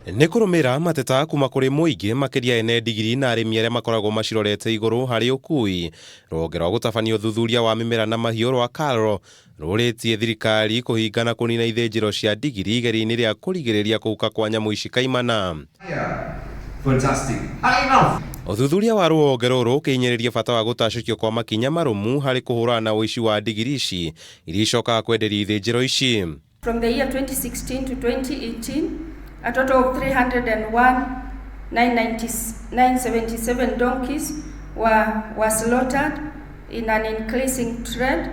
Nĩ kũrũmĩrĩra mateta kuma kũrĩ mũingĩ makĩria ene ndigiri na arĩmi arĩa makoragwo macirorete igũrũ harĩ ũkui. Rũhonge rwa gũtabania ũthuthuria wa mĩmera na mahiũ rwa KALRO rũrĩtie thirikari kũhinga na kũnina ithĩnjĩro cia ndigiri igeria-inĩ rĩa kũrigĩrĩria kũhuka kwa nyamũ ici kaimana. Ũthuthuria wa rũhonge rũrũ ũkĩhinyĩrĩria bata wa gũtacũkio kwa makinya marũmu harĩ kũhũrana na ũici wa ndigiri ici iria icokaga kwenderio ithĩnjĩro ici. From the year 2016 to 2018, a total of 301,977 donkeys were slaughtered in an increasing trend.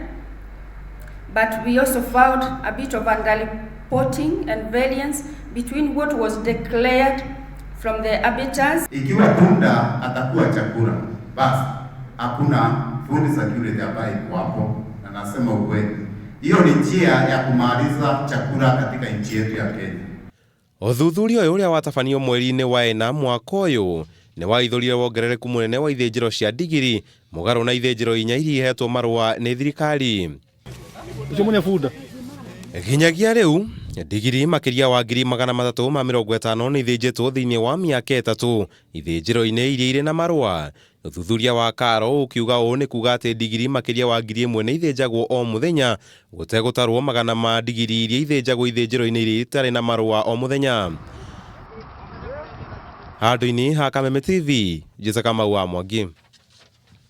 But we also found a bit of underreporting and variance between what was declared from the abattoirs. Ikiwa punda atakuwa chakula, basi hakuna food security ambayo iko hapo, na nasema ukweli, hiyo ni njia ya kumaliza chakula katika nchi yetu ya Kenya. Ũthuthuria ũyũ ũrĩa watabanio mweri-inĩ wa ĩna mwaka ũyũ nĩ waithũrire wongerereku mũnene wa ithĩnjĩro cia ndigiri mũgarũ na ithĩnjĩro inya iria ihetwo marũa nĩ thirikari. Nginyagia rĩu ndigiri makĩria wa 350,000 nĩ ithĩnjĩtwo thĩinĩ wa mĩaka 3 ithĩnjĩro-inĩ iria irĩ na marũa. Ũthuthuria wa KALRO ũkiuga ũũ nĩ kuga atĩ ndigiri makĩria wa 1000 nĩ ithĩnjagwo o mũthenya gũtegũtarwo magana ma ndigiri iria ithĩnjagwo ithĩnjĩro-inĩ iria itarĩ na marũa o mũthenya. Handũ-inĩ ha Kameme TV, Njĩta Kamau wa Mwangi.